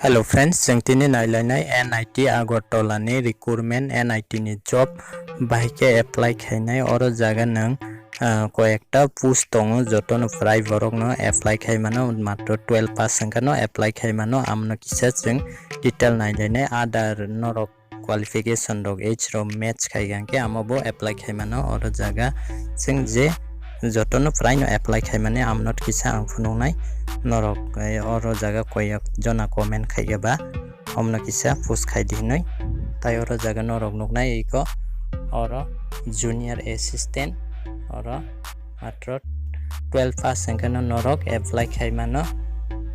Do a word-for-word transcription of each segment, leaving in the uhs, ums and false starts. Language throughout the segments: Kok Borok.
Hello friends, chwng tini nailainai N I T Agartala ni recruitment, N I T ni job bahai khe apply khainai. Oro jaga nwng, ah, koyekta post tongo, jotono prai borokno apply khai mano, matro twelve pass wngkha no apply khai mano. Amno kisa chwng detail nailainai, other norok qualification rok age rok match khai hwnkhe amo bo apply khai mano. Oro jaga chwng je jotono prai no apply khai mani, amno kisa ang phunuknai norok, eh, oro jaga koyek jona comment khai ba omno kisa post khai di hinwi. Tai oro jaga norok nuknai iko oro junior assistant, oro matro twelve pass wngkhe no norok apply khai mano.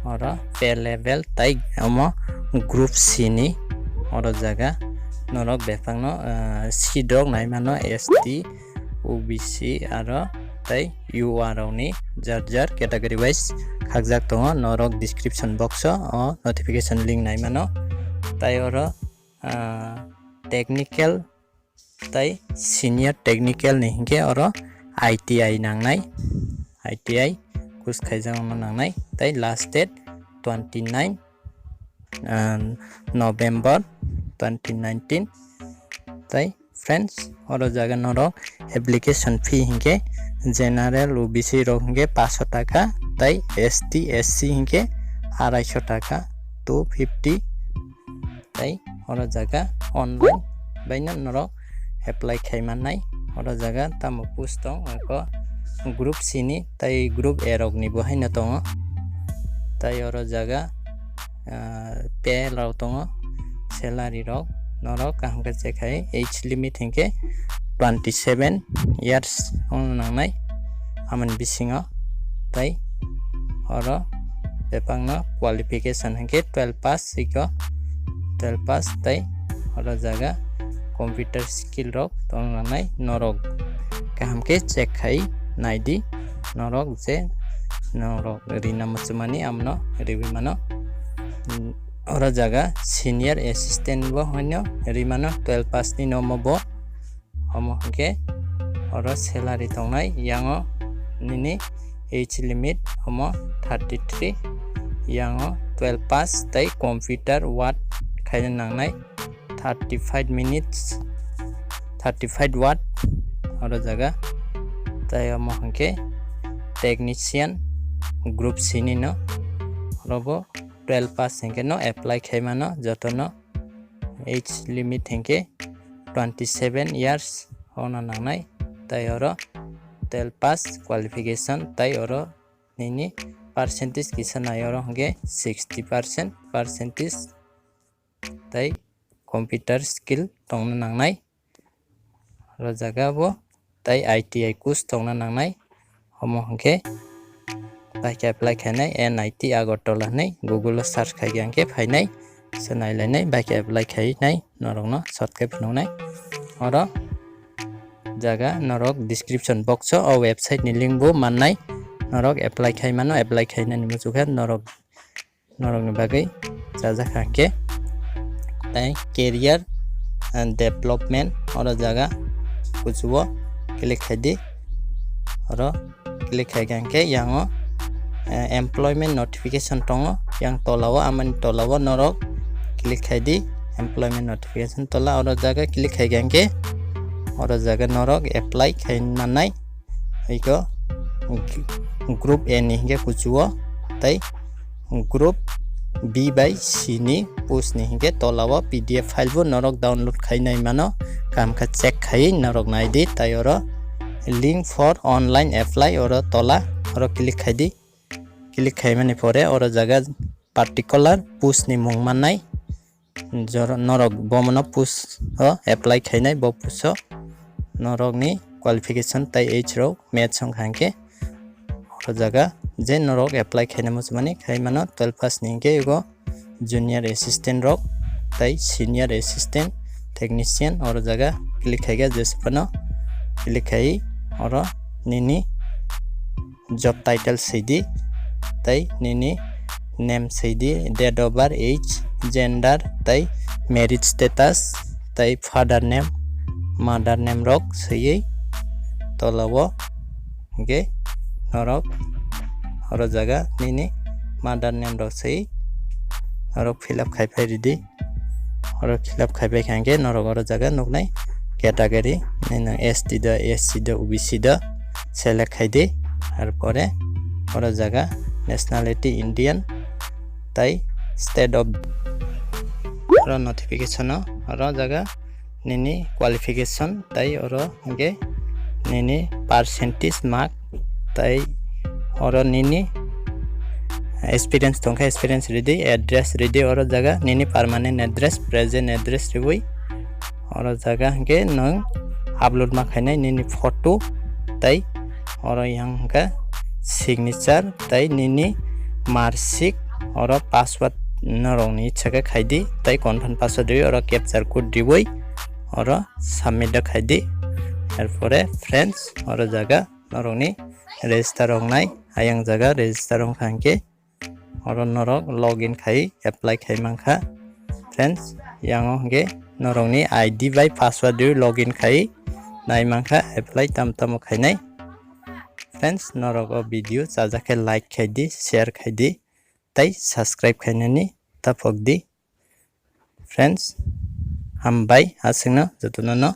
Oro pay level tai omo group C ni oro jaga norok bebakno, ah, seat rok nai mano, S T, O B C aro tai U R rok ni jar jar category wise khakjak tongo. Norok description box o, o notification link nai mano. Tai oro, ah, technical tai senior technical ni hinkhe oro I T I nangnai, I T I course khaijak no nangnai. Tai last date twenty nine, ah, November twenty nineteen. Tai friends, oro jaga norok application fee hinkhe general, O B C rok hinkhe paanch sho taka, tai S T, S C hinkhe arai sho taka, two fifty. Tai oro jaga online baino norok apply khai mannai. Oro jaga tamo post tong, eko group C ni tai group A rok ni bo haino tongo. Tai oro jaga, ah, pay rok tongo, salary rok norok kaham khe check khai, age limit hinkhe twenty seven years wngna nangnai amoni bisingo. Tai oro bebakno qualification hinkhe twelve pass iko, twelve pass tai oro jaga computer skill rok tongna nangnai. Norok kaham khe check khai naidi, norok je norok rina muchumani amno riwi mano. Oro jaga senior assistant bo haino rimano, twelve pass ni nomo bo. Omo hwnkhe oro salary tongnai, yango nini age limit omo thirty three, yango twelve pass tai computer word khaina nangnai thirty five minutes, thirty five word oro jaga. Tai omo hwnkhe technician group C ni no, oro bo twelve pass hinkhe no apply khai mano jotono. Age limit hinkhe twenty seven years wngna nangnai, tai oro twelve pass qualification, tai oro nini percentage kisa nai, oro hinkhe sixty percent percentage tai computer skill tongna nangnai. Oro jaga bo tai I T I course tongna nangnai. Omo hwnkhe bahai khe apply khainai N I T Agartala hinwi Google o search khai khe hwnkhe phainai, se nailainai, bahai khe apply khainai norokno short khe phunuknai. Oro jaga norok description box o o website ni link bo mannai, norok apply khai mano, apply khainani muchukhe norok norokni bagwi chajak kha khe. Tai career and development oro jaga kuchugo click khai di. Oro click khai kha khe yango, eh, employment notification tongo, yang tola o, amani tola o norok click khai di, employment notification tola. Oro jaga click khai kha khe oro jaga norok apply khai nanai. Iko group A ni hinkhe kuchugo, tai group B bai C ni post ni hinkhe tola o P D F file bo norok download khai nai mano, kaham khe check khai norok nai di. Tai oro link for online apply oro tola oro click khai di. Click khai mani pore oro jaga particular post ni mung mannai. Joro norok bomono post o apply khainai, bo post o norokni qualification tai age rok match wngkha hinkhe, o jaga je norok apply khaina muchumani khai mano twelve pass ni hinkhe ego junior assistant rok tai senior assistant technician, oro jaga click khaikha, jesphano click khai oro nini job title swi di, tai nini name swi di, date of birth, age, gender, tai marriage status, tai father name, mother name rok swiwi tola o. Hinkhe norok oro jaga nini mother name rok swi oro fill up khai phai ridi. Oro fill up khai phai kha hwnkhe norok oro jaga nuknai category, nini S T do, S C do, O B C do select khai di. Arpore oro jaga nationality Indian tai state of, oro notification o oro jaga nini qualification tai oro hwnkhe nini percentage mark tai oro nini experience tongkha, experience ridi, address ridi, oro jaga nini permanent address, present address riwi oro jaga hwnkhe nwng upload ma khainai nini photo tai oro yang hwnkha signature tai nini marksheet, oro password norokni ichha khe khaidi tai confirm password riwi oro captcha code riwi oro submit da khaidi. Erpore friends, oro jaga norokni register wngnai, ayang jaga register wngkha hwnkhe oro norok login khai apply khai mankha. Friends, yango hwnkhe norokni I D bai password riwi login khai nai mankha, apply tam tamo khainai. Friends, norok o video chajak khe like khai di, share khai di, tai subscribe khainani taphok di. Friends, hambai aswkno jotono no.